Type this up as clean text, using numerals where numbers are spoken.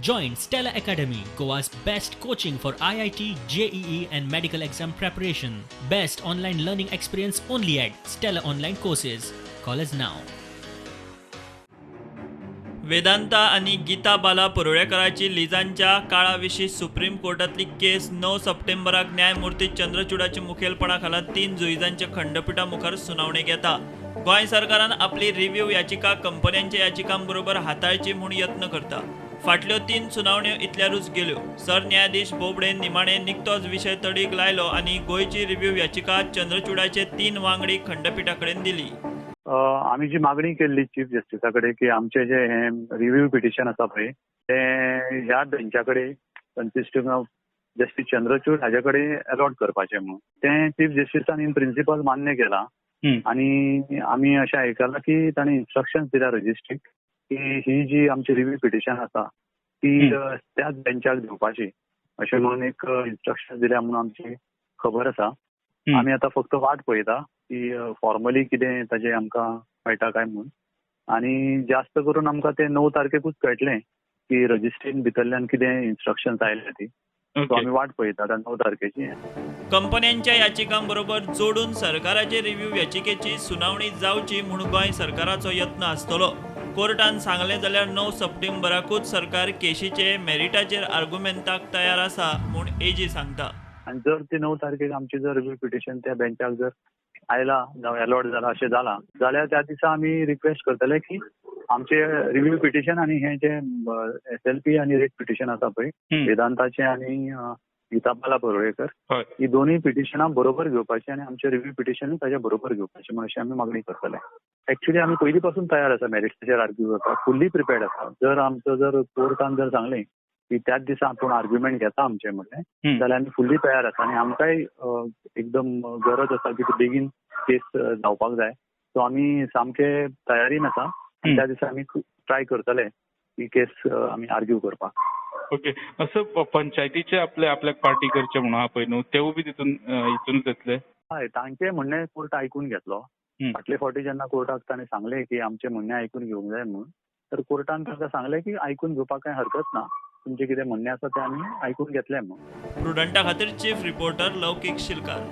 Join Stella Academy, Goa's best coaching for IIT, JEE, and medical exam preparation. Best online learning experience only at Stella Online Courses. Call us now. Vedanta आनी गीता बाला परुळेकराची लिजांच्या काळा विशीं supreme कोर्टांतली केस 9 सप्टेंबराक न्यायमूर्ती चंद्रचूडाच्या मुखेलपणा खाला 3 जुईजांच्या खंडपिठा मुखार सुनावणेक येता. गोंय सरकारान आपली रिव्ह्यू याचिका कंपन्यांच्या याचिकांबरोबर हाताळची म्हूण यत्न करता. फाटल्यो 3 सुनावण्यो इतल्यारूच गेल्यो. सरन्यायाधीश बोबडे निमाणे निकतोच विशय तडीक लायलो आनी गोंयची रिव्ह्यू याचिका चंद्रचूडाचे 3 वांगडी खंडपिठा कडेन दिली. आमी जी मागणी केल्ली चीफ जस्टिसा कडेन की आमचे जे हे रिव्ह्यू पिटिशन आसा पळय तें ह्या बेंचा कडेन कन्सिस्टींग ऑफ जस्टीस चंद्रचूड हाजे कडेन अलॉट करपाचें म्हणून तें चीफ जस्टिसान इन प्रिंसिपल मान्य केलां. आनी आमी अशें आयकलां की ताणें इन्स्ट्रक्शन्स दिल्या रजिस्ट्रीक की ही जी आमची रिव्ह्यू पिटिशन आसा ती त्याच बेंचाक दिवपाची अशें म्हणून एक इन्स्ट्रक्शन दिल्या म्हणून आमची खबर आसा. आमी आतां फक्त वाट पळयता की फॉर्मली कितें ताजें आमकां मेळटा काय म्हणून. आनी जास्त करून आमकां ते 9 तारखेकूच कळटलें की रजिस्ट्रीन भितरल्यान कितें इन्स्ट्रक्शन्स आयल्या ती. सो आमी वाट पळयता आतां 9 तारखेची. कंपन्यांच्या याचिकांबरोबर जोडून सरकाराचे रिव्ह्यू याचिकेची सुनावणी जावची म्हूण गोंय सरकाराचो यत्न आसतलो. कोर्टान सांगलें जाल्यार 9 सप्टेंबराकूच सरकार केशीचे मेरिटाचेर आर्गुमेंताक तयार आसा म्हूण एजी सांगता. आनी जर ती 9 तारखेक आमची जर रिव्ह्यू पिटिशन त्या बेंचाक जर आयला जावं अलॉट जाला अशें जाला जाल्यार त्या दिसा आमी रिक्वेस्ट करतले की आमचे रिव्ह्यू पिटिशन आनी हे जे SLP आनी रेट पिटिशन आसा पळय वेदांताचे आनी गीता बाला परुळेकर ही दोनूय पिटिशनां बरोबर घेवपाची आनी आमचे रिव्ह्यू पिटिशन ताच्या बरोबर घेवपाचें म्हूण अशें आमी मागणी करतले. एक्चुअली आमी पयलीं पासून तयार आसा मेरिट्साचेर आर्ग्यू करपाक, फुल्ली प्रिपेर्ड आसा. जर आमचो जर कोर्टान जर सांगलें की त्याच दिसा आपूण आर्ग्युमेंट घेता आमचें म्हणलें जाल्यार आमी फुल्ली तयार आसा आनी आमकांय एकदम गरज आसा की बेगीन केस जावपाक जाय. सो आमी सामके तयारीन आसा आनी त्या दिसा आमी ट्राय करतले की केस आमी आर्ग्यू करपाक. ओके, असं पंचायतीचे आपले आपल्याक पार्टी करचे म्हणून पळय न्हू तेवूय बी तितून हितूनच येतले. हय, तांचें म्हणणें कोर्ट आयकून घेतलो. फाटले फावटी जेन्ना कोर्टाक ताणें सांगलें की आमचें म्हणणें आयकून घेवंक जाय म्हणून, तर कोर्टान तांकां सांगलें की आयकून घेवपाक कांय हरकत ना, तुमचें कितें म्हणणें आसा तें आमी आयकून घेतलें म्हणून. प्रुडंटा खातीर चीफ रिपोर्टर लौकीक शिलकार.